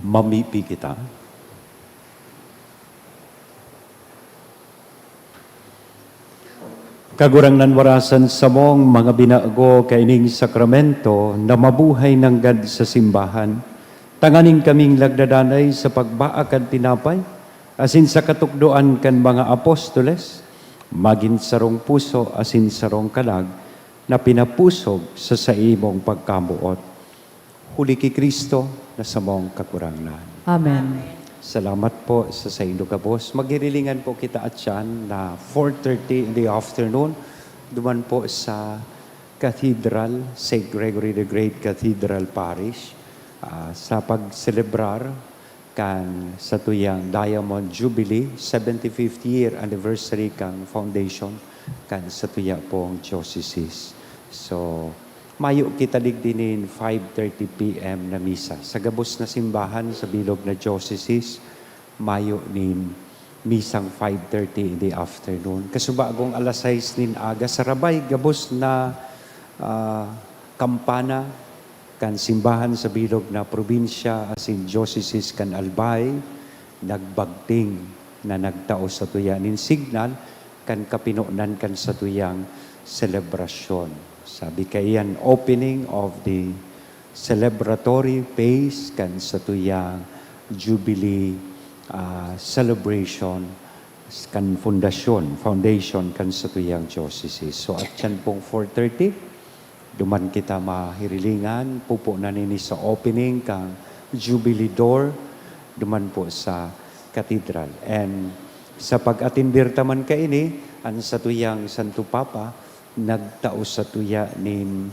Mamibi kita. Kagurangnan, warasan samong mga binago kaining sakramento na mabuhay nanggad sa simbahan, tanganing kaming lagdadanay sa pagbaak kan tinapay asin sa katukdoan kan mga apostoles, magin sarong puso asin sarong kalag na pinapusog sa saimong pagkamoot. Huli ki Cristo na samong Kagurangnan. Amen. Salamat po sa saindo gabos. Maghirilingan po kita atyan na four thirty in the afternoon, duman po sa Cathedral, Saint Gregory the Great Cathedral Parish, ah, sa pagselebrar kan satuyang Diamond Jubilee, seventy-fifth year anniversary kan foundation kan satuya pong diocese. So, mayo kita digdi nin five thirty P M na misa. Sa gabos na simbahan sa bilog na diocese, mayo nin misang five thirty in the afternoon. Kasubagong alas sais nin aga, sarabay gabos na, ah, kampana kan simbahan sa bilog na probinsya asin diocese kan Albay, nagbagting na nagtao satuya nin signal kan kapinonan kan satuyang selebrasyon. Sabi kaiyan, opening of the celebratory phase kan satuyang Jubilee, ah, celebration kan fundasyon, foundation kan satuyang diocese. So, atyan pong four thirty, duman kita mahirilingan, pupo na nini sa opening kan Jubilee Door, duman po sa Cathedral. And sa pag-atender ta man kaini, an satuyang Santo Papa nagtao satuya nin,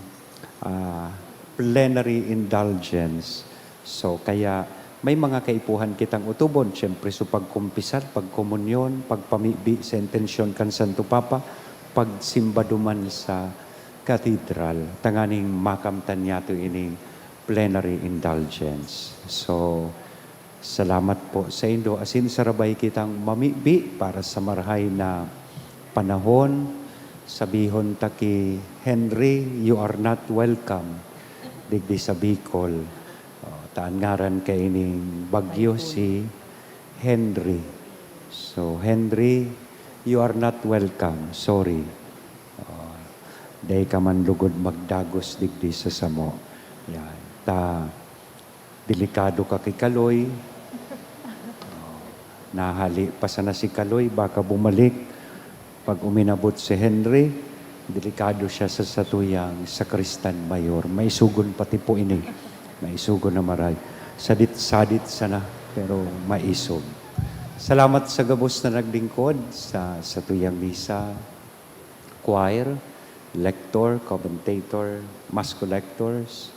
ah, plenary indulgence. So, kaya may mga kaipuhan kitang otobon, siyempre, sa pagkumpisal, pagkomunyon, pagpamibi sa intensyon kan Santo Papa, pagsimba duman sa katedral, tanganing makamtan niyato ining plenary indulgence. So, salamat po saindo. Asin sarabay kitang mamibi para sa marahay na panahon. Sabihon ta ki Henry, "You are not welcome digdi sa Bicol." O, ta an ngaran kaining bagyo si Henry. So, Henry, you are not welcome. Sorry. Oh, dai ka man lugod magdagos digdi sa samo. Yan. Ta, delikado ka ki Kaloy. Oh, nahali pa sana si Kaloy, baka bumalik. Pag uminabot si Henry, delikado siya sa satuyang sakristan mayor. Maisogon pati po ini. Maisogon na maray. Sadit-sadit sana, pero maisog. Salamat sa gabos na naglingkod sa satuyang misa, choir, lector, commentator, mass collectors,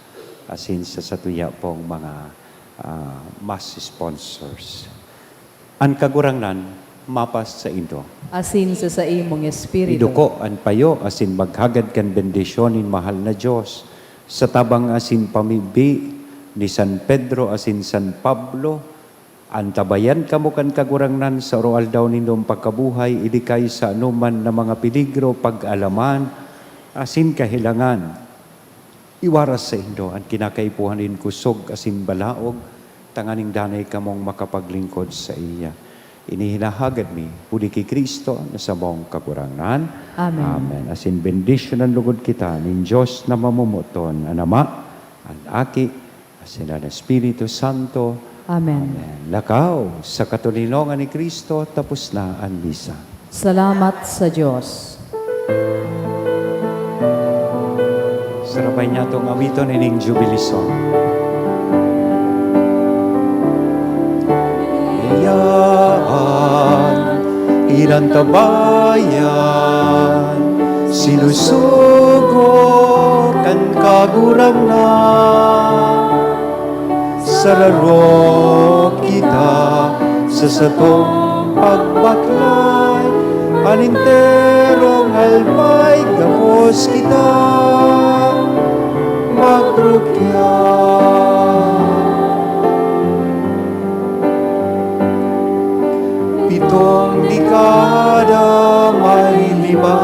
asin sa satuya pong mga, ah, mass sponsors. An Kagurangnan mapas saindo. Asin sa saimong espiritu. Iduko an payo asin maghagad kan bendisyon nin mahal na Dios, sa tabang asin pamibi ni San Pedro asin San Pablo, antabayan kamo kan Kagurangnan sa aroaldaw nindong pagkabuhay, idi kay sa anoman na mga peligro, pag-alaman, asin kahelangan. Iwaras saindo an kinakaipuhan nin kusog asin balaog, tanganing danay kamong makapaglingkod saiya. Ini hinahagad mi huli ki Cristo na samong Kagurangnan. Amen. Amen. Asin bendisyonan logod kita nin Dios na mamomoton, an Ama, an Aki, asin an Espiritu Santo. Amen. Amen. Lakaw sa katoninongan ni Cristo, tapos na an misa. Salamat sa Dios. Sarabay niya tong amiton ining Jubilee song. Iyan, inantabayan, sinusugo kan Kagurangnan. Sararo kita sa satong pagbaklay, an enterong halmay gabos kita magrukya. Pitong dekada may lima.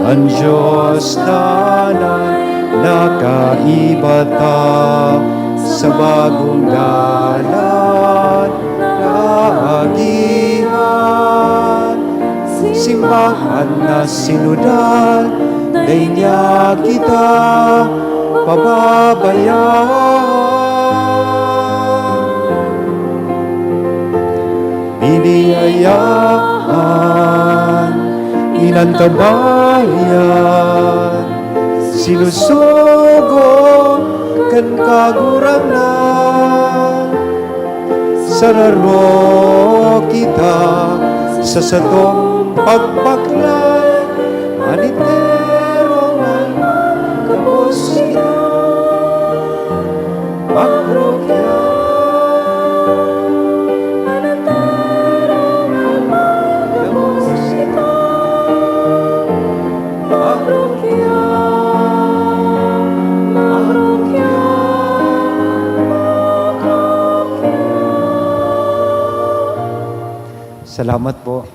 An Dios tanay nakaiba ta sa bagong dalan na agihan. Simbahan na sinodal, dai niya kita pababayaan. Biniyayaan, inantabayan, sinusugo kan Kagurangnan. Sararo kita sa satong pagbaklay, an enterong alma gabos kita magrukya. An enterong alma gabos kita magrukya, magrukya, magrukya. Salamat po.